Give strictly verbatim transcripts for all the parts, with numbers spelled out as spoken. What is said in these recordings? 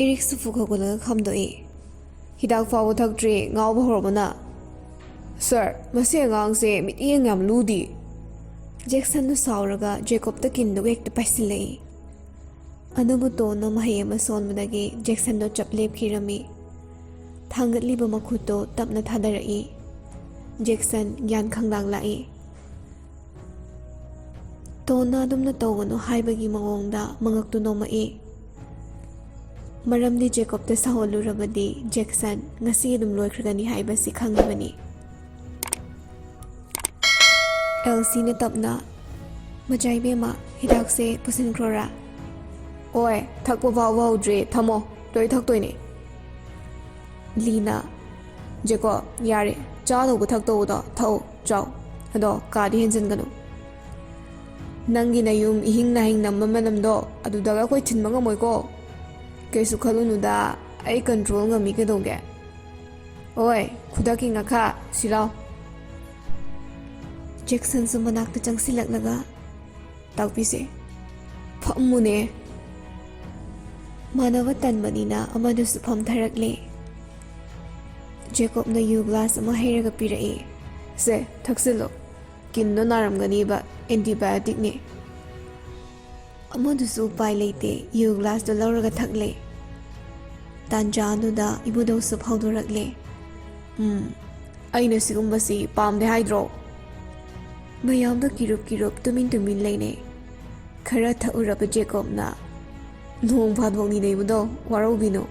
ꯏꯔꯤꯛꯁꯨ ꯐꯨꯛ ꯍꯧꯒꯠꯂꯒ ꯈꯥꯝꯗꯣꯛꯏ꯫ "ꯍꯤꯗꯥꯛ ꯐꯥꯎꯕ ꯊꯛꯇ꯭ꯔꯤ, ꯉꯥꯎꯕ ꯍꯧꯔꯕꯅ?" "ꯁꯥꯔ, ꯃꯁꯤ ꯑꯉꯥꯡꯁꯦ ꯃꯤꯠꯌꯦꯡ ꯌꯥꯝ ꯂꯨꯗꯤ꯫" ꯖꯦꯛꯁꯟꯗꯨ ꯁꯥꯎꯔꯒ ꯖꯦꯀꯣꯕꯇ ꯀꯤꯟꯗꯨꯒ ꯍꯦꯛꯇ ꯄꯥꯏꯁꯤꯜꯂꯛꯏ꯫ ꯑꯗꯨꯕꯨ ꯇꯣꯟꯅ ꯃꯍꯩ ꯑꯃ ꯁꯣꯟꯕꯗꯒꯤ ꯖꯦꯛꯁꯟꯗꯣ ꯆꯞ ꯂꯦꯞꯈꯤꯔꯝꯃꯤ꯫ ꯊꯥꯡꯒꯠꯂꯤꯕ ꯃꯈꯨꯠꯇꯣ ꯇꯞꯅ ꯊꯥꯗꯔꯛꯏ꯫ ꯖꯦꯛꯁꯟ ꯒ꯭ꯌꯥꯟ ꯈꯪꯂꯥꯡ ꯂꯥꯛꯏ꯫ ꯇꯣꯟꯅ ꯑꯗꯨꯝꯅ ꯇꯧꯒꯅꯨ ꯍꯥꯏꯕꯒꯤ ꯃꯑꯣꯡꯗ ꯃꯉꯛꯇꯨ ꯅꯣꯝꯃꯛꯏ꯫ ꯃꯔꯝꯗꯤ ꯖꯦꯀꯣꯕꯇ ꯁꯥꯎꯍꯜꯂꯨꯔꯕꯗꯤ ꯖꯦꯛꯁꯟ ꯉꯁꯤ ꯑꯗꯨꯝ ꯂꯣꯏꯈ꯭ꯔꯒꯅꯤ ꯍꯥꯏꯕꯁꯤ ꯈꯪꯉꯤꯕꯅꯤ꯫ ꯑꯦꯜꯁꯤꯅ ꯇꯞꯅ, "ꯃꯆꯥ ꯏꯕꯦꯝꯃ, ꯍꯤꯗꯥꯛꯁꯦ ꯄꯨꯁꯤꯟꯈ꯭ꯔꯣꯔꯥ?" "ꯑꯣꯏ, ꯊꯛꯄ ꯐꯥꯎꯕ ꯍꯧꯗ꯭ꯔꯤ, ꯊꯝꯃꯣ, ꯂꯣꯏ ꯊꯛꯇꯣꯏꯅꯦ꯫" ꯂꯤꯅ, "ꯖꯦꯀꯣ, ꯌꯥꯔꯦ, ꯆꯥꯗꯧꯕ ꯊꯛꯇꯧꯕꯗꯣ ꯊꯛꯎ, ꯆꯥꯎ꯫ ꯑꯗꯣ ꯀꯥꯗꯤ ꯍꯦꯟꯖꯟꯒꯅꯨ꯫ ꯅꯪꯒꯤ ꯅꯌꯨꯝ ꯏꯍꯤꯡ ꯅꯥꯍꯤꯡ ꯅꯝꯕ ꯃꯅꯝꯗꯣ ꯑꯗꯨꯗꯒ ꯑꯩꯈꯣꯏ ꯊꯤꯟꯕ ꯉꯝꯃꯣꯏꯀꯣ꯫ ꯀꯩꯁꯨ ꯈꯜꯂꯨꯅꯨꯗ, ꯑꯩ ꯀꯟꯇ꯭ꯔꯣꯜ ꯉꯝꯃꯤ ꯀꯩꯗꯧꯒꯦ꯫ ꯑꯣꯏ, ꯈꯨꯗꯛꯀꯤ ꯉꯥꯈꯥ, ꯁꯤꯂꯥꯎ꯫" ꯖꯦꯛꯁꯟꯁꯨ ꯃꯅꯥꯛꯇ ꯆꯪꯁꯤꯜꯂꯛꯂꯒ, "ꯇꯥꯛꯄꯤꯁꯦ, ꯐꯝꯃꯨꯅꯦ꯫" ꯃꯥꯟꯅꯕ ꯇꯟꯕꯅꯤꯅ ꯑꯃꯗꯨꯁꯨ ꯐꯝꯊꯔꯛꯂꯦ꯫ ꯖꯦꯀꯣꯕꯅ ꯌꯨ ꯒ꯭ꯂꯥꯁ ꯑꯃ ꯍꯩꯔꯒ ꯄꯤꯔꯛꯏ꯫ "ꯁꯦ, ꯊꯛꯆꯤꯜꯂꯣ꯫ ꯀꯤꯟꯗꯣ ꯅꯥꯔꯝꯒꯅꯤꯕ, ꯑꯦꯟꯇꯤꯕꯥꯌꯣꯇꯤꯛꯅꯦ꯫" ꯑꯃꯗꯨꯁꯨ ꯎꯄꯥꯏ ꯂꯩꯇꯦ, ꯌꯨ ꯒ꯭ꯂꯥꯁꯇꯣ ꯂꯧꯔꯒ ꯊꯛꯂꯦ꯫ ꯇꯥꯟꯖꯥ ꯑꯗꯨꯗ ꯏꯕꯨꯙꯧꯁꯨ ꯐꯥꯎꯗꯣꯔꯛꯂꯦ꯫ "ꯎꯝ, ꯑꯩꯅ ꯁꯤꯒꯨꯝꯕꯁꯤ ꯄꯥꯝꯗꯦ ꯍꯥꯏꯗ꯭ꯔꯣ?" ꯃꯌꯥꯝꯗꯣ ꯀꯤꯔꯨꯞ ꯀꯤꯔꯨꯞ ꯇꯨꯃꯤꯟ ꯇꯨꯃꯤꯟ ꯂꯩꯅꯩ꯫ ꯈꯔ ꯊꯛꯎꯔꯕ ꯖꯦꯀꯣꯕꯅ, "ꯅꯣꯡ ꯐꯥꯗꯣꯛꯅꯤ ꯂꯩꯕꯗꯣ, ꯋꯥꯔꯧꯕꯤꯅꯨ꯫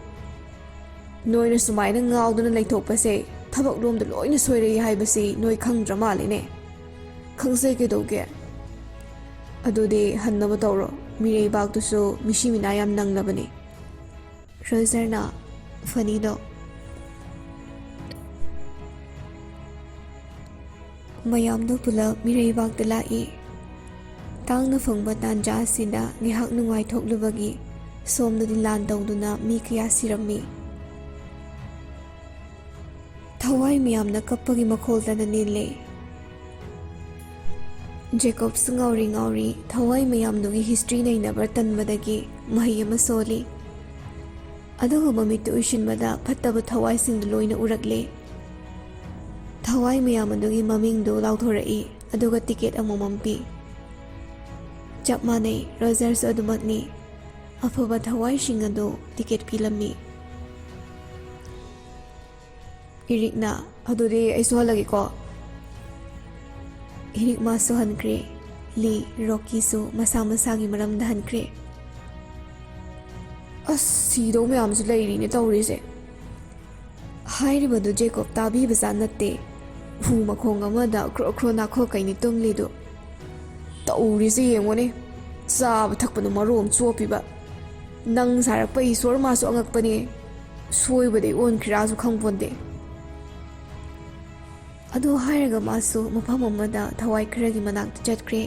ꯅꯣꯏꯅ ꯁꯨꯃꯥꯏꯅ ꯉꯥꯎꯗꯨꯅ ꯂꯩꯊꯣꯛꯄꯁꯦ ꯊꯕꯛ ꯂꯣꯝꯗ ꯂꯣꯏꯅ ꯁꯣꯏꯔꯛꯏ ꯍꯥꯏꯕꯁꯤ ꯅꯣꯏ ꯈꯪꯗ꯭ꯔ ꯃꯥꯜꯂꯦꯅꯦ꯫" "ꯈꯪꯖꯩ ꯀꯩꯗꯧꯒꯦ? ꯑꯗꯨꯗꯤ ꯍꯟꯅꯕ ꯇꯧꯔꯣ, ꯃꯤꯔꯩꯕꯥꯛꯇꯨꯁꯨ ꯃꯤꯁꯤ ꯃꯤꯅꯥ ꯌꯥꯝ ꯅꯪꯂꯕꯅꯤ꯫" ꯔꯣꯖꯔꯅ ꯐꯅꯤꯗꯣ꯫ ꯃꯌꯥꯝꯗꯣ ꯄꯨꯂꯞ ꯃꯤꯔꯩꯕꯥꯛꯇ ꯂꯥꯛꯏ꯫ ꯇꯥꯡꯅ ꯐꯪꯕ ꯇꯥꯟꯖꯥ ꯑꯁꯤꯗ ꯉꯥꯏꯍꯥꯛ ꯅꯨꯡꯉꯥꯏꯊꯣꯛꯂꯨꯕꯒꯤ ꯁꯣꯝꯗꯗꯤ ꯂꯥꯟ ꯇꯧꯗꯨꯅ ꯃꯤ ꯀꯌꯥ ꯁꯤꯔꯝꯃꯤ꯫ ꯊꯋꯥꯏ ꯃꯌꯥꯝꯅ ꯀꯞꯄꯒꯤ ꯃꯈꯣꯜꯗꯅ ꯅꯤꯜꯂꯦ꯫ ꯖꯦꯀꯣꯕꯁꯨ ꯉꯥꯎꯔꯤ ꯉꯥꯎꯔꯤ ꯊꯋꯥꯏ ꯃꯌꯥꯝꯗꯨꯒꯤ ꯍꯤꯁꯇ꯭ꯔꯤ ꯅꯩꯅꯕ ꯇꯟꯕꯗꯒꯤ ꯃꯍꯩ ꯑꯃ ꯁꯣꯜꯂꯤ꯫ ꯑꯗꯨꯒ ꯃꯃꯤꯠꯇꯨ ꯎꯏꯁꯤꯟꯕꯗ ꯐꯠꯇꯕ ꯊꯋꯥꯏꯁꯤꯡꯗꯨ ꯂꯣꯏꯅ ꯎꯔꯛꯂꯦ꯫ ꯊꯋꯥꯏ ꯃꯌꯥꯝ ꯑꯗꯨꯒꯤ ꯃꯃꯤꯡꯗꯨ ꯂꯥꯎꯊꯣꯔꯛꯏ, ꯑꯗꯨꯒ ꯇꯤꯀꯦꯠ ꯑꯃꯃꯝ ꯄꯤ꯫ ꯆꯞ ꯃꯥꯟꯅꯩ, ꯔꯣꯖꯔꯁꯨ ꯑꯗꯨꯃꯛꯅꯤ꯫ ꯑꯐꯕ ꯊꯋꯥꯏꯁꯤꯡ ꯑꯗꯨ ꯇꯤꯀꯦꯠ ꯄꯤꯂꯝꯃꯤ꯫ ꯏꯔꯤꯛꯅ, "ꯑꯗꯨꯗꯤ ꯑꯩꯁꯨ ꯍꯜꯂꯒꯦꯀꯣ?" ꯏꯔꯤꯛ ꯃꯥꯁꯨ ꯍꯟꯈ꯭ꯔꯦ꯫ ꯂꯤ, ꯔꯣꯀꯤꯁꯨ ꯃꯁꯥ ꯃꯁꯥꯒꯤ ꯃꯔꯝꯗ ꯍꯟꯈ꯭ꯔꯦ꯫ ꯑꯁ, ꯁꯤꯗꯧ ꯃꯌꯥꯝꯁꯨ ꯂꯩꯔꯤꯅꯦ ꯇꯧꯔꯤꯁꯦ꯫ ꯍꯥꯏꯔꯤꯕꯗꯨ ꯖꯦꯀꯣꯕ ꯇꯥꯕꯤꯕꯖꯥꯠ ꯅꯠꯇꯦ꯫ ꯍꯨ ꯃꯈꯣꯡ ꯑꯃꯗ ꯈ꯭ꯔꯣ ꯈ꯭ꯔꯣ ꯅꯥꯈꯣꯛꯀꯩꯅꯤ ꯇꯨꯝꯂꯤꯗꯨ꯫ ꯇꯧꯔꯤꯁꯦ ꯌꯦꯡꯉꯣꯅꯦ꯫ ꯆꯥꯕ ꯊꯛꯄꯅ ꯃꯔꯣꯝ ꯆꯣꯞꯄꯤꯕ꯫ ꯅꯪ ꯁꯥꯔꯛꯄ ꯏꯁꯣꯔ ꯃꯥꯁꯨ ꯑꯉꯛꯄꯅꯦ꯫ ꯁꯣꯏꯕꯗꯩ ꯑꯣꯟꯈꯤꯔꯥꯁꯨ ꯈꯪꯄꯣꯟꯇꯦ꯫ ꯑꯗꯨ ꯍꯥꯏꯔꯒ ꯃꯥꯁꯨ ꯃꯐꯝ ꯑꯃꯗ ꯊꯋꯥꯏ ꯈꯔꯒꯤ ꯃꯅꯥꯛꯇ ꯆꯠꯈ꯭ꯔꯦ꯫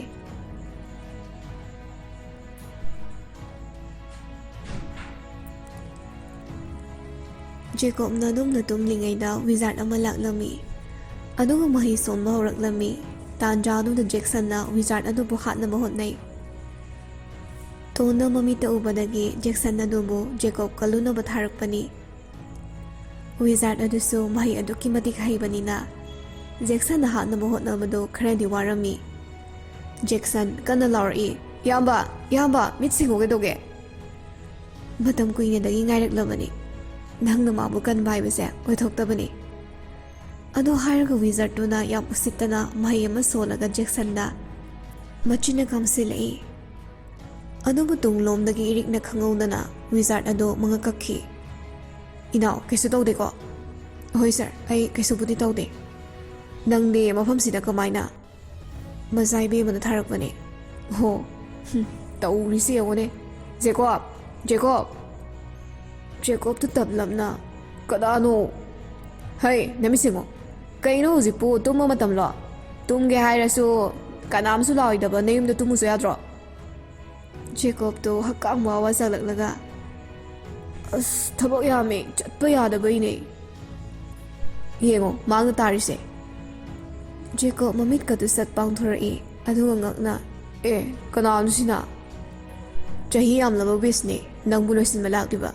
ꯖꯦꯀꯣꯕꯅ ꯑꯗꯨꯝꯅ ꯇꯨꯝꯂꯤꯉꯩꯗ ꯋꯤꯖꯥꯔꯗ ꯑꯃ ꯂꯥꯛꯂꯝꯃꯤ꯫ ꯑꯗꯨꯒ ꯃꯍꯩ ꯁꯣꯟꯕ ꯍꯧꯔꯛꯂꯝꯃꯤ꯫ ꯇꯥꯟꯖꯥ ꯑꯗꯨꯗ ꯖꯦꯛꯁꯟꯅ ꯋꯤꯖꯥꯔꯗ ꯑꯗꯨꯕꯨ ꯍꯥꯠꯅꯕ ꯍꯣꯠꯅꯩ꯫ ꯇꯣꯟꯗ ꯃꯃꯤꯠꯇ ꯎꯕꯗꯒꯤ ꯖꯦꯛꯁꯟ ꯑꯗꯨꯕꯨ ꯖꯦꯀꯣꯕ ꯀꯜꯂꯨꯅꯕ ꯊꯥꯔꯛꯄꯅꯤ꯫ ꯋꯤꯖꯥꯔꯗ ꯑꯗꯨꯁꯨ ꯃꯍꯩ ꯑꯗꯨꯛꯀꯤ ꯃꯇꯤꯛ ꯍꯩꯕꯅꯤꯅ ꯖꯦꯛꯁꯟꯅ ꯍꯥꯠꯅꯕ ꯍꯣꯠꯅꯕꯗꯨ ꯈꯔꯗꯤ ꯋꯥꯔꯝꯃꯤ꯫ ꯖꯦꯛꯁꯟ ꯀꯟꯅ ꯂꯥꯎꯔꯛꯏ, "ꯏꯌꯥꯝꯕ, ꯏꯌꯥꯝꯕ, ꯃꯤꯠ ꯁꯤꯡꯉꯨ ꯀꯩꯗꯧꯒꯦ?" ꯃꯇꯝ ꯀꯨꯏꯅꯗꯒꯤ ꯉꯥꯏꯔꯛꯂꯕꯅꯤ꯫ ꯅꯪꯅ ꯃꯥꯕꯨ ꯀꯟꯕ ꯍꯥꯏꯕꯁꯦ ꯑꯣꯏꯊꯣꯛꯇꯕꯅꯤ꯫ ꯑꯗꯨ ꯍꯥꯏꯔꯒ ꯋꯤꯖꯥꯔꯗꯇꯨꯅ ꯌꯥꯝ ꯎꯁꯤꯠꯇꯅ ꯃꯍꯩ ꯑꯃ ꯁꯣꯜꯂꯒ ꯖꯦꯛꯁꯟꯗ ꯃꯆꯤꯟꯅ ꯀꯥꯝꯁꯤꯜꯂꯛꯏ꯫ ꯑꯗꯨꯕꯨ ꯇꯨꯡꯂꯣꯝꯗꯒꯤ ꯏꯔꯤꯛꯅ ꯈꯪꯍꯧꯗꯅ ꯋꯤꯖꯥꯔꯗ ꯑꯗꯨ ꯃꯉꯛ ꯀꯛꯈꯤ꯫ "ꯏꯅꯥꯎ, ꯀꯩꯁꯨ ꯇꯧꯗꯦꯀꯣ?" "ꯍꯣꯏ ꯁꯥꯔ, ꯑꯩ ꯀꯩꯁꯨꯕꯨꯗꯤ ꯇꯧꯗꯦ꯫" "ꯅꯪꯗꯤ ꯃꯐꯝꯁꯤꯗ ꯀꯃꯥꯏꯅ?" "ꯃꯆꯥ ꯏꯕꯦꯝꯃꯅ ꯊꯥꯔꯛꯄꯅꯦ꯫" "ꯍꯣ, ꯍꯨꯝ, ꯇꯧꯔꯤꯁꯤ ꯌꯦꯡꯉꯨꯅꯦ꯫ ꯖꯦꯀꯣꯕ, ꯖꯦꯀꯣꯕ!" ꯖꯦꯀꯣꯕꯇꯨ ꯇꯞꯂꯞꯅ, "ꯀꯅꯥꯅꯣ? ꯍꯩ, ꯅꯃꯤꯠ ꯁꯤꯡꯉꯣ꯫ ꯀꯩꯅꯣ ꯍꯧꯖꯤꯛꯄꯨ ꯇꯨꯝꯕ ꯃꯇꯝꯂꯣ? ꯇꯨꯝꯒꯦ ꯍꯥꯏꯔꯁꯨ ꯀꯅꯥꯝꯁꯨ ꯂꯥꯛꯑꯣꯏꯗꯕ ꯅꯌꯨꯝꯗ ꯇꯨꯝꯃꯨꯁꯨ ꯌꯥꯗ꯭ꯔꯣ?" ꯖꯦꯀꯣꯕꯇꯣ ꯍꯛꯀꯥꯝ ꯋꯥ ꯋꯥ ꯆꯜꯂꯛꯂꯒ, "ꯑꯁ, ꯊꯕꯛ ꯌꯥꯝꯃꯦ, ꯆꯠꯄ ꯌꯥꯗꯕꯩꯅꯦ꯫ ꯌꯦꯡꯉꯣ, ꯃꯥꯡꯗ ꯇꯥꯔꯤꯁꯦ꯫" ꯖꯦꯀꯣꯕ ꯃꯃꯤꯠꯀꯗꯨ ꯁꯠ ꯄꯥꯡꯊꯣꯔꯛꯏ, ꯑꯗꯨꯒ ꯉꯛꯅ, "ꯑꯦ, ꯀꯅꯥꯅꯣ ꯁꯤꯅ? ꯆꯍꯤ ꯌꯥꯝꯂꯕ ꯋꯤꯁꯅꯦ ꯅꯪꯕꯨ ꯂꯣꯏꯁꯤꯟꯕ ꯂꯥꯛꯂꯤꯕ꯫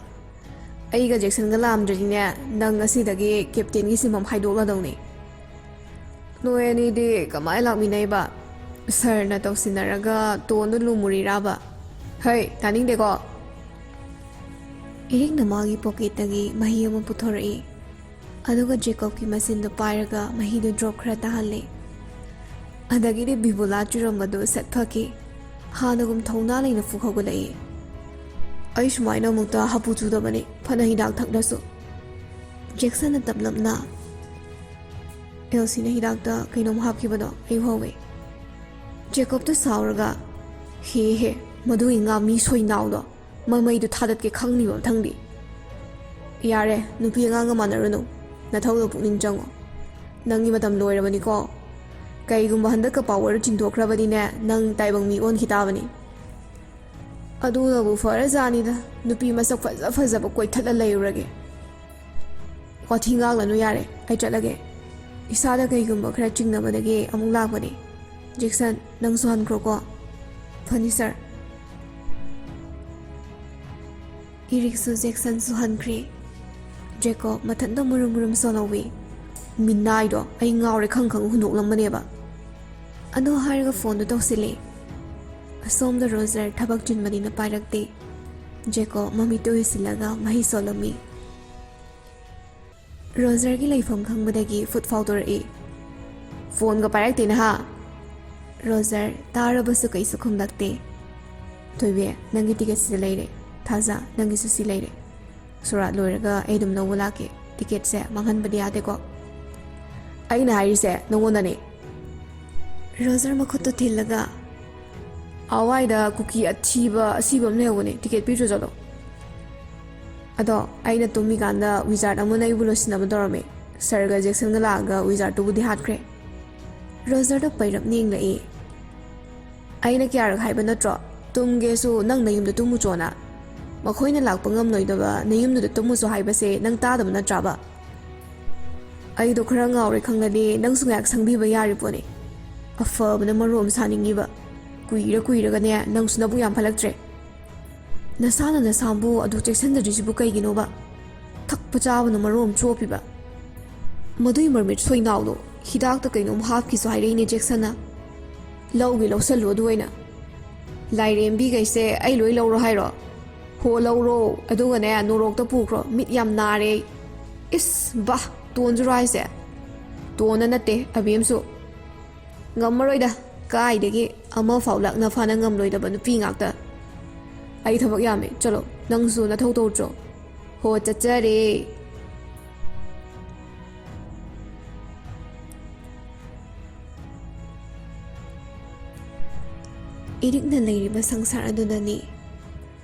ꯑꯩꯒ ꯖꯦꯛꯁꯟꯒ ꯂꯥꯛꯑꯝꯗ꯭ꯔꯗꯤꯅꯦ, ꯅꯪ ꯉꯁꯤꯗꯒꯤ ꯀꯦꯞꯇꯦꯟꯒꯤ ꯁꯤꯟꯐꯝ ꯍꯥꯏꯗꯣꯛꯂꯗꯧꯅꯤ꯫ ꯅꯣꯏ ꯑꯅꯤꯗꯤ ꯀꯃꯥꯏꯅ ꯂꯥꯛꯃꯤꯟꯅꯩꯕ? ꯁꯥꯔꯅ ꯇꯧꯁꯤꯟꯅꯔꯒ ꯇꯣꯟꯗꯣ ꯂꯨꯝꯃꯨꯔꯤꯔꯥꯕ? ꯍꯩ, ꯇꯥꯅꯤꯡꯗꯦꯀꯣ꯫ ꯏꯔꯤꯛꯅ ꯃꯥꯒꯤ ꯄꯣꯀꯦꯠꯇꯒꯤ ꯃꯍꯤ ꯑꯃ ꯄꯨꯊꯣꯔꯛꯏ꯫ ꯑꯗꯨꯒ ꯖꯦꯀꯣꯕꯀꯤ ꯃꯆꯤꯟꯗꯣ ꯄꯥꯏꯔꯒ ꯃꯍꯤꯗꯨ ꯗ꯭ꯔꯣꯞ ꯈꯔ ꯇꯥꯍꯜꯂꯦ꯫ ꯑꯗꯒꯤꯗꯤ ꯕꯤꯕꯨꯂꯥ ꯆꯨꯔꯝꯕꯗꯨ ꯁꯠ ꯐꯈꯤ꯫ ꯍꯥꯟꯅꯒꯨꯝ ꯊꯧꯅꯥ ꯂꯩꯅ ꯐꯨꯛ ꯍꯧꯒꯠꯂꯛꯏ꯫ ꯑꯩ ꯁꯨꯃꯥꯏꯅ ꯑꯃꯨꯛꯇ ꯍꯥꯄꯨ ꯆꯨꯗꯕꯅꯤ, ꯐꯅ ꯍꯤꯗꯥꯛ ꯊꯛꯂꯁꯨ꯫ ꯖꯦꯛꯁꯟꯅ ꯇꯞꯂꯞꯅ, "ꯑꯦꯜꯁꯤꯅ ꯍꯤꯗꯥꯛꯇ ꯀꯩꯅꯣꯝ ꯍꯥꯞꯈꯤꯕꯗꯣ ꯑꯩ ꯎꯍꯧꯋꯦ꯫" ꯖꯦꯀꯣꯕꯇ ꯁꯥꯎꯔꯒ, "ꯍꯦ ꯍꯦ, ꯃꯗꯨꯒꯤ ꯉꯥꯃꯤ ꯁꯣꯏꯅꯥꯎꯗꯣ ꯃꯃꯩꯗꯨ ꯊꯥꯗꯠꯀꯦ ꯈꯪꯅꯤꯕ ꯃꯊꯪꯗꯤ꯫" "ꯌꯥꯔꯦ, ꯅꯨꯄꯤ ꯑꯉꯥꯡꯒ ꯃꯥꯟꯅꯔꯨꯅꯨ꯫ ꯅꯊꯧꯗꯣ ꯄꯨꯛꯅꯤꯡ ꯆꯪꯉꯣ꯫ ꯅꯪꯒꯤ ꯃꯇꯝ ꯂꯣꯏꯔꯕꯅꯤꯀꯣ꯫ ꯀꯩꯒꯨꯝꯕ ꯍꯟꯗꯛꯀ ꯄꯥꯋꯔ ꯆꯤꯡꯊꯣꯛꯈ꯭ꯔꯕꯗꯤꯅꯦ, ꯅꯪ ꯇꯥꯏꯕꯪ ꯃꯤ ꯑꯣꯟꯈꯤ ꯇꯥꯕꯅꯤ꯫" "ꯑꯗꯨꯅꯕꯨ ꯐꯔꯖꯥꯅꯤꯗ, ꯅꯨꯄꯤ ꯃꯁꯛ ꯐꯖ ꯐꯖꯕ ꯀꯣꯏꯊꯠꯂ ꯂꯩꯔꯨꯔꯒꯦ꯫" "ꯋꯥꯊꯤ ꯉꯥꯡꯂꯅꯨ, ꯌꯥꯔꯦ, ꯑꯩ ꯆꯠꯂꯒꯦ꯫ ꯏꯁꯥꯗ ꯀꯩꯒꯨꯝꯕ ꯈꯔ ꯆꯤꯡꯅꯕꯗꯒꯤ ꯑꯃꯨꯛ ꯂꯥꯛꯄꯅꯦ꯫ ꯖꯦꯛꯁꯟ, ꯅꯪꯁꯨ ꯍꯟꯈ꯭ꯔꯣꯀꯣ꯫" "ꯐꯅꯤ, ꯁꯥꯔ꯫" ꯏꯔꯤꯛꯁꯨ ꯖꯦꯛꯁꯟꯁꯨ ꯍꯟꯈ꯭ꯔꯦ꯫ ꯖꯦꯀꯣꯕ ꯃꯊꯟꯇ ꯃꯨꯔꯨꯝ ꯃꯨꯔꯨꯝ ꯁꯣꯜꯍꯧꯋꯤ꯫ "ꯃꯤꯅꯥꯏꯗꯣ, ꯑꯩ ꯉꯥꯎꯔꯦ ꯈꯪ ꯈꯪ ꯍꯨꯟꯗꯣꯛꯂꯝꯕꯅꯦꯕ꯫" ꯑꯗꯨ ꯍꯥꯏꯔꯒ ꯐꯣꯟꯗꯨ ꯇꯧꯁꯤꯜꯂꯦ꯫ ꯑꯁꯣꯝꯗ ꯔꯣꯖꯔ ꯊꯕꯛ ꯆꯤꯟꯕꯅꯤꯅ ꯄꯥꯏꯔꯛꯇꯦ꯫ ꯖꯦꯀꯣꯕ ꯃꯃꯤꯠꯇꯨ ꯎꯏꯁꯤꯜꯂꯒ ꯃꯍꯩ ꯁꯣꯜꯂꯝꯃꯤ꯫ ꯔꯣꯖꯔꯒꯤ ꯂꯩꯐꯝ ꯈꯪꯕꯗꯒꯤ ꯐꯨꯠ ꯐꯥꯎꯗꯣꯔꯛꯏ꯫ "ꯐꯣꯟꯒ ꯄꯥꯏꯔꯛꯇꯦ ꯅꯍꯥ?" ꯔꯣꯖꯔ ꯇꯥꯔꯕꯁꯨ ꯀꯩꯁꯨ ꯈꯨꯝꯂꯛꯇꯦ꯫ "ꯊꯣꯏꯕꯤ, ꯅꯪꯒꯤ ꯇꯤꯀꯦꯠꯁꯤꯗ ꯂꯩꯔꯦ꯫ ꯊꯥꯖ, ꯅꯪꯒꯤꯁꯨ ꯁꯤ ꯂꯩꯔꯦ꯫ ꯁꯣꯔꯥꯠ ꯂꯣꯏꯔꯒ ꯑꯩ ꯑꯗꯨꯝ ꯂꯧꯕ ꯂꯥꯛꯀꯦ꯫ ꯇꯤꯀꯦꯠꯁꯦ ꯃꯥꯡꯍꯟꯕꯗꯤ ꯌꯥꯗꯦꯀꯣ꯫" "ꯑꯩꯅ ꯍꯥꯏꯔꯤꯁꯦ ꯅꯉꯣꯟꯗꯅꯦ꯫" ꯔꯣꯖꯔ ꯃꯈꯨꯠꯇꯨ ꯊꯤꯜꯂꯒ, "ꯑꯋꯥꯏꯗ ꯀꯨꯀꯤ ꯑꯊꯤꯕ ꯑꯁꯤꯕ ꯑꯃ ꯂꯩꯍꯧꯕꯅꯦ, ꯇꯤꯀꯦꯠ ꯄꯤꯔꯨꯆꯣ ꯆꯠꯂꯣ꯫ ꯑꯗꯣ ꯑꯩꯅ ꯇꯨꯝꯃꯤꯀꯥꯟꯗ ꯋꯤꯖꯥꯔꯗ ꯑꯃꯅ ꯑꯩꯕꯨ ꯂꯣꯏꯁꯤꯟꯅꯕ ꯇꯧꯔꯝꯃꯦ꯫ ꯁꯥꯔꯒ ꯖꯦꯛꯁꯟꯒ ꯂꯥꯛꯑꯒ ꯋꯤꯖꯥꯔꯗꯇꯨꯕꯨꯗꯤ ꯍꯥꯠꯈ꯭ꯔꯦ꯫" ꯔꯣꯖꯔꯗ ꯄꯩꯔꯞ ꯌꯦꯡꯂꯛꯏ꯫ "ꯑꯩꯅ ꯀꯌꯥꯔꯛ ꯍꯥꯏꯕ ꯅꯠꯇ꯭ꯔꯣ, ꯇꯨꯝꯒꯦꯁꯨ ꯅꯪ ꯅꯌꯨꯝꯗ ꯇꯨꯝꯃꯨꯆꯣꯅ? ꯃꯈꯣꯏꯅ ꯂꯥꯛꯄ ꯉꯝꯂꯣꯏꯗꯕ ꯅꯌꯨꯝꯗꯨꯗ ꯇꯨꯝꯃꯨꯆꯣ ꯍꯥꯏꯕꯁꯦ ꯅꯪ ꯇꯥꯗꯕ ꯅꯠꯇ꯭ꯔꯕ?" "ꯑꯩꯗꯣ ꯈꯔ ꯉꯥꯎꯔꯦ ꯈꯪꯂꯗꯤ ꯅꯪꯁꯨ ꯉꯥꯏꯍꯥꯛ ꯁꯪꯕꯤꯕ ꯌꯥꯔꯤ ꯄꯣꯠꯅꯤ꯫ ꯑꯐꯕꯅ ꯃꯔꯣꯝ ꯁꯥꯅꯤꯡꯉꯤꯕ꯫ ꯀꯨꯏꯔ ꯀꯨꯏꯔꯒꯅꯦ, ꯅꯪꯁꯨ ꯅꯕꯨꯛ ꯌꯥꯝ ꯐꯠꯂꯛꯇ꯭ꯔꯦ꯫" "ꯅꯁꯥꯅ ꯅꯁꯥꯕꯨ ꯑꯗꯨ ꯆꯦꯛꯁꯤꯟꯗ꯭ꯔꯤꯁꯤꯕꯨ ꯀꯩꯒꯤꯅꯣꯕ? ꯊꯛꯄ ꯆꯥꯕꯅ ꯃꯔꯣꯝ ꯆꯣꯞꯄꯤꯕ꯫ ꯃꯗꯨꯏ ꯃꯔꯃꯤꯠ ꯁꯣꯏꯅꯥꯎꯗꯣ ꯍꯤꯗꯥꯛꯇ ꯀꯩꯅꯣꯝ ꯍꯥꯞꯈꯤꯁꯨ ꯍꯥꯏꯔꯛꯏꯅꯦ ꯖꯦꯛꯁꯟꯅ꯫ ꯂꯧꯒꯦ ꯂꯧꯁꯜꯂꯨ ꯑꯗꯨ ꯑꯣꯏꯅ꯫ ꯂꯥꯏꯔꯦꯝꯕꯤꯈꯩꯁꯦ ꯑꯩ ꯂꯣꯏ ꯂꯧꯔꯣ ꯍꯥꯏꯔꯣ? ꯍꯣ ꯂꯧꯔꯣ, ꯑꯗꯨꯒꯅꯦ ꯅꯣꯔꯣꯛꯇ ꯄꯨꯈ꯭ꯔꯣ, ꯃꯤꯠ ꯌꯥꯝ ꯅꯥꯔꯦ ꯑꯩ꯫ ꯏꯁ ꯕꯥ, ꯇꯣꯟꯁꯨꯔꯣ ꯍꯥꯏꯁꯦ? ꯇꯣꯟꯅ ꯅꯠꯇꯦ, ꯑꯕꯦꯝꯁꯨ꯫ ꯉꯝꯃꯔꯣꯏꯗ, ꯀꯥꯏꯗꯒꯤ ꯑꯃꯐꯥꯎ ꯂꯥꯛꯅ ꯐꯥꯅ ꯉꯝꯂꯣꯏꯗꯕ ꯅꯨꯄꯤ ꯉꯥꯛꯇ꯫ ꯑꯩ ꯊꯕꯛ ꯌꯥꯝꯃꯦ, ꯆꯠꯂꯣ, ꯅꯪꯁꯨ ꯅꯊꯧ ꯇꯧꯔꯨꯆꯣ꯫ ꯍꯣ, ꯆꯠꯆꯔꯦ꯫ ꯏꯔꯤꯛꯅ ꯂꯩꯔꯤꯕ ꯁꯪꯁꯥꯔ ꯑꯗꯨꯗꯅꯤ꯫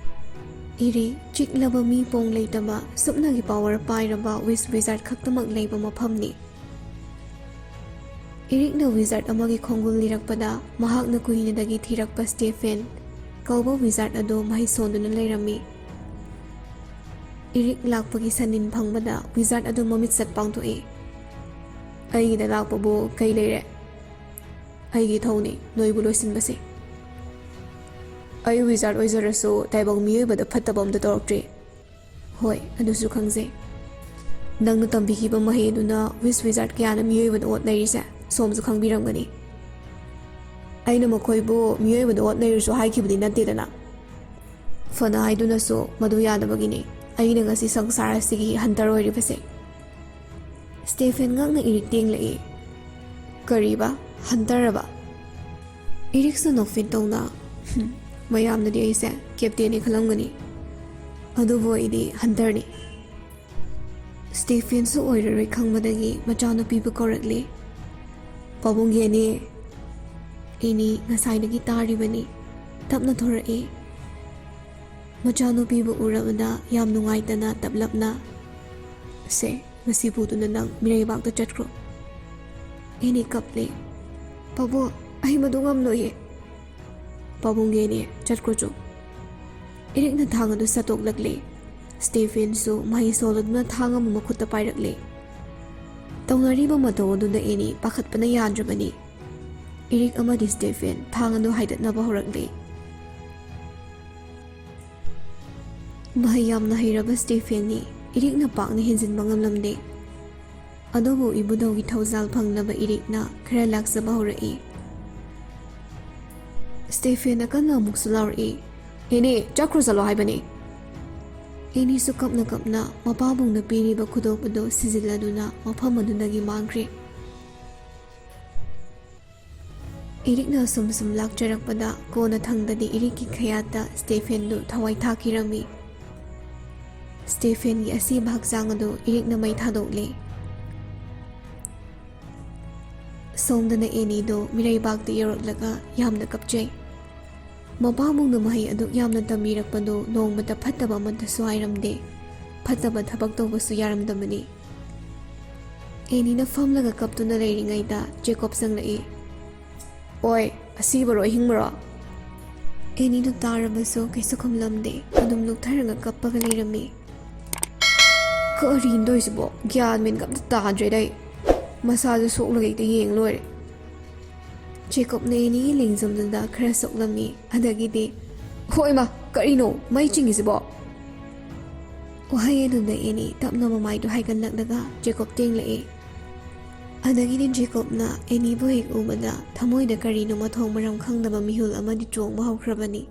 ꯏꯔꯤꯛ ꯆꯤꯛꯂꯕ ꯃꯤ ꯄꯣꯡ ꯂꯩꯇꯕ, ꯁꯨꯞꯅꯒꯤ ꯄꯥꯋꯔ ꯄꯥꯏꯔꯕ ꯋꯤꯁ ꯋꯤꯖꯥꯔꯗ ꯈꯛꯇꯃꯛ ꯂꯩꯕ ꯃꯐꯝꯅꯤ꯫ ꯏꯔꯤꯛꯅ ꯋꯤꯖꯥꯔꯗ ꯑꯃꯒꯤ ꯈꯣꯡꯒꯨꯜ ꯂꯤꯔꯛꯄꯗ, ꯃꯍꯥꯛꯅ ꯀꯨꯏꯅꯗꯒꯤ ꯊꯤꯔꯛꯄ ꯁ꯭ꯇꯦꯐꯦꯟ ꯀꯧꯕ ꯋꯤꯖꯥꯔꯗ ꯑꯗꯨ ꯃꯍꯩ ꯁꯣꯟꯗꯨꯅ ꯂꯩꯔꯝꯃꯤ꯫ ꯏꯔꯤꯛ ꯂꯥꯛꯄꯒꯤ ꯁꯟꯅꯤꯟ ꯐꯪꯕꯗ ꯋꯤꯖꯥꯔꯗ ꯑꯗꯨ ꯃꯃꯤꯠ ꯁꯠ ꯄꯥꯡꯊꯣꯛꯏ꯫ "ꯑꯩꯒꯤꯗ ꯂꯥꯛꯄꯕꯨ ꯀꯩ ꯂꯩꯔꯦ? ꯑꯩꯒꯤ ꯊꯧꯅꯤ ꯅꯣꯏꯕꯨ ꯂꯣꯏꯁꯤꯟꯕꯁꯦ꯫ ꯑꯩ ꯋꯤꯖꯥꯔꯗ ꯑꯣꯏꯖꯔꯁꯨ ꯇꯥꯏꯕꯪ ꯃꯤꯑꯣꯏꯕꯗ ꯐꯠꯇꯕ ꯑꯝꯇ ꯇꯧꯔꯛꯇ꯭ꯔꯤ꯫" "ꯍꯣꯏ, ꯑꯗꯨꯁꯨ ꯈꯪꯖꯩ꯫ ꯅꯪꯅ ꯇꯝꯕꯤꯈꯤꯕ ꯃꯍꯩ ꯑꯗꯨꯅ ꯋꯤꯁ ꯋꯤꯖꯥꯔꯗ ꯀꯌꯥꯅ ꯃꯤꯑꯣꯏꯕꯗ ꯑꯣꯠꯅꯔꯤꯁꯦ ꯁꯣꯝꯁꯨ ꯈꯪꯕꯤꯔꯝꯒꯅꯤ꯫ ꯑꯩꯅ ꯃꯈꯣꯏꯕꯨ ꯃꯤꯑꯣꯏꯕꯗ ꯑꯣꯠꯅꯔꯤꯁꯨ ꯍꯥꯏꯈꯤꯕꯗꯤ ꯅꯠꯇꯦꯗꯅ꯫ ꯐꯅ ꯍꯥꯏꯗꯨꯅꯁꯨ ꯃꯗꯨ ꯌꯥꯗꯕꯒꯤꯅꯤ ꯑꯩꯅ ꯉꯁꯤ ꯁꯪꯁꯥꯔ ꯑꯁꯤꯒꯤ ꯍꯟꯇꯔ ꯑꯣꯏꯔꯤꯕꯁꯦ꯫" ꯁ꯭ꯇꯦꯐꯦꯟ ꯉꯛꯅ ꯏꯔꯤꯛ ꯇꯦꯡꯂꯛꯏ꯫ "ꯀꯔꯤꯕ? ꯍꯟꯇꯔꯕ?" ꯏꯔꯤꯛꯁ ꯅꯣꯛꯐꯦꯠ ꯇꯧꯅ, "ꯍꯨꯝ, ꯃꯌꯥꯝꯅꯗꯤ ꯑꯩꯁꯦ ꯀꯦꯞꯇꯦꯟꯅꯤ ꯈꯜꯂꯝꯒꯅꯤ, ꯑꯗꯨꯕꯨ ꯑꯩꯗꯤ ꯍꯟꯇꯔꯅꯤ꯫" ꯁ꯭ꯇꯦꯐꯦꯟꯁꯨ ꯑꯣꯏꯔꯔꯣꯏ ꯈꯪꯕꯗꯒꯤ ꯃꯆꯥꯅꯨꯄꯤꯕꯨ ꯀꯧꯔꯛꯂꯤ꯫ "ꯄꯥꯕꯨꯡ ꯌꯦꯅꯤ꯫" ꯑꯦꯅꯤ ꯉꯁꯥꯏꯗꯒꯤ ꯇꯥꯔꯤꯕꯅꯤ꯫ ꯇꯞꯅ ꯊꯣꯔꯛꯏ꯫ ꯃꯆꯥꯅꯨꯄꯤꯕꯨ ꯎꯔꯕꯗ ꯌꯥꯝ ꯅꯨꯡꯉꯥꯏꯇꯅ ꯇꯞꯂꯞꯅ, "ꯁꯦ, ꯉꯁꯤ ꯄꯨꯗꯨꯅ ꯅꯪ ꯃꯤꯔꯩꯕꯥꯛꯇ ꯆꯠꯈ꯭ꯔꯣ꯫" ꯑꯦꯅꯤ ꯀꯞꯂꯤ꯫ "ꯄꯥꯕꯨꯡ, ꯑꯩ ꯃꯗꯨ ꯉꯝꯂꯣꯏꯌꯦ꯫" "ꯄꯥꯕꯨꯡ ꯌꯦꯅꯤ, ꯆꯠꯈ꯭ꯔꯣ ꯆꯣ꯫" ꯏꯔꯤꯛꯅ ꯊꯥꯡ ꯑꯗꯨ ꯁꯠꯇꯣꯛꯂꯛꯂꯤ꯫ ꯁ꯭ꯇꯦꯐꯦꯟꯁꯨ ꯃꯍꯩ ꯁꯣꯜꯂꯗꯨꯅ ꯊꯥꯡ ꯑꯃ ꯃꯈꯨꯠꯇ ꯄꯥꯏꯔꯛꯂꯤ꯫ ꯇꯧꯅꯔꯤꯕ ꯃꯇꯧ ꯑꯗꯨꯗ ꯑꯦꯅꯤ ꯄꯥꯈꯠꯄꯅ ꯌꯥꯗ꯭ꯔꯕꯅꯤ꯫ ꯏꯔꯤꯛ ꯑꯃꯗꯤ ꯁ꯭ꯇꯦꯐꯦꯟ ꯊꯥꯡ ꯑꯗꯨ ꯍꯥꯏꯗꯠꯅꯕ ꯍꯧꯔꯛꯂꯤ꯫ ꯃꯍꯩ ꯌꯥꯝꯅ ꯍꯩꯔꯕ ꯁ꯭ꯇꯦꯐꯦꯟꯅꯤ꯫ ꯏꯔꯤꯛꯅ ꯄꯥꯛꯅ ꯍꯦꯟꯖꯤꯟꯕ ꯉꯝꯂꯝꯗꯦ꯫ ꯑꯗꯨꯕꯨ ꯏꯕꯨꯙꯧꯒꯤ ꯊꯧꯖꯥꯜ ꯐꯪꯂꯕ ꯏꯔꯤꯛꯅ ꯈꯔ ꯂꯥꯛꯆꯕ ꯍꯧꯔꯛꯏ꯫ ꯁ꯭ꯇꯦꯐꯦꯟꯅ ꯀꯟꯅ ꯑꯃꯨꯛꯁꯨ ꯂꯥꯎꯔꯛꯏ, "ꯑꯦꯅꯤ, ꯆꯠꯈ꯭ꯔꯣ ꯆꯠꯂꯣ ꯍꯥꯏꯕꯅꯤ!" ꯑꯦꯅꯤꯁꯨ ꯀꯞꯅ ꯀꯞꯅ ꯃꯄꯥꯕꯨꯡꯅ ꯄꯤꯔꯤꯕ ꯈꯨꯗꯣꯞ ꯑꯗꯨ ꯁꯤꯖꯤꯜꯂꯗꯨꯅ ꯃꯐꯝ ꯑꯗꯨꯗꯒꯤ ꯃꯥꯡꯈ꯭ꯔꯦ꯫ ꯏꯔꯤꯛꯅ ꯑꯁꯨꯝ ꯁꯨꯝ ꯂꯥꯛꯆꯔꯛꯄꯗ ꯀꯣꯟꯅ ꯊꯪꯗꯗꯤ ꯏꯔꯤꯛꯀꯤ ꯈꯌꯥꯠꯇ ꯁ꯭ꯇꯦꯐꯦꯟꯗꯨ ꯊꯋꯥꯏ ꯊꯥꯈꯤꯔꯝꯃꯤ꯫ ꯁ꯭ꯇꯦꯐꯦꯟꯒꯤ ꯑꯁꯤꯕ ꯍꯛꯆꯥꯡ ꯑꯗꯨ ꯏꯔꯤꯛꯅ ꯃꯩ ꯊꯥꯗꯣꯛꯂꯦ꯫ ꯁꯣꯝꯗꯅ ꯑꯦꯅꯤꯗꯣ ꯃꯤꯔꯩꯕꯥꯛꯇ ꯌꯧꯔꯛꯂꯒ ꯌꯥꯝꯅ ꯀꯞꯆꯩ꯫ ꯃꯄꯥꯕꯨꯡꯅ ꯃꯍꯩ ꯑꯗꯨꯛ ꯌꯥꯝꯅ ꯇꯝꯕꯤꯔꯛꯄꯗꯨ ꯅꯣꯡꯃꯇ ꯐꯠꯇꯕ ꯑꯃꯠꯇꯁꯨ ꯍꯥꯏꯔꯝꯗꯦ꯫ ꯐꯠꯇꯕ ꯊꯕꯛ ꯇꯧꯕꯁꯨ ꯌꯥꯔꯝꯗꯕꯅꯤ꯫ ꯑꯦꯅꯤꯅ ꯐꯝꯂꯒ ꯀꯞꯇꯨꯅ ꯂꯩꯔꯤꯉꯩꯗ ꯖꯦꯀꯣꯕ ꯆꯪꯂꯛꯏ꯫ "ꯑꯣꯏ, ꯑꯁꯤꯕꯔꯣ ꯑꯍꯤꯡꯕꯔꯣ?" ꯑꯦꯅꯤꯗꯨ ꯇꯥꯔꯕꯁꯨ ꯀꯩꯁꯨ ꯈꯨꯝꯂꯝꯗꯦ꯫ ꯑꯗꯨꯝ ꯂꯨꯞꯊꯔꯒ ꯀꯞꯄꯒ ꯂꯩꯔꯝꯃꯤ꯫ "ꯀꯔꯤꯅꯣ ꯇꯧꯔꯤꯁꯤꯕꯣ? ꯒ꯭ꯌꯥꯟ ꯃꯦꯟꯒ ꯑꯝꯇ ꯇꯥꯗ꯭ꯔꯦꯗ ꯑꯩ꯫ ꯃꯁꯥꯁꯨ ꯁꯣꯛꯂꯒ ꯍꯦꯛꯇ ꯌꯦꯡ ꯂꯣꯏꯔꯦ꯫" ꯖꯦꯀꯣꯕꯅ ꯑꯦꯅꯤꯒꯤ ꯂꯦꯡꯖꯨꯝꯗꯨꯗ ꯈꯔ ꯁꯣꯛꯂꯝꯃꯤ꯫ ꯑꯗꯒꯤꯗꯤ, "ꯍꯣꯏ ꯃꯥ, ꯀꯔꯤꯅꯣ ꯃꯩ ꯆꯤꯡꯉꯤꯁꯤꯕꯣ?" ꯋꯥꯍꯩ ꯑꯗꯨꯗ ꯑꯦꯅꯤ ꯇꯞꯅ ꯃꯃꯥꯏꯗꯨ ꯍꯥꯏꯒꯠꯂꯛꯂꯒ ꯖꯦꯀꯣꯕ ꯇꯦꯡꯂꯛꯏ꯫ ꯑꯗꯒꯤꯗꯤ ꯖꯦꯀꯣꯕꯅ ꯑꯦꯅꯤꯕꯨ ꯍꯦꯛ ꯎꯕꯗ ꯊꯃꯣꯏꯗ ꯀꯔꯤꯅꯣ ꯃꯊꯣꯡ ꯃꯔꯝ ꯈꯪꯗꯕ ꯃꯤꯍꯨꯜ ꯑꯃꯗꯤ ꯆꯣꯡꯕ ꯍꯧꯈ꯭ꯔꯕꯅꯤ꯫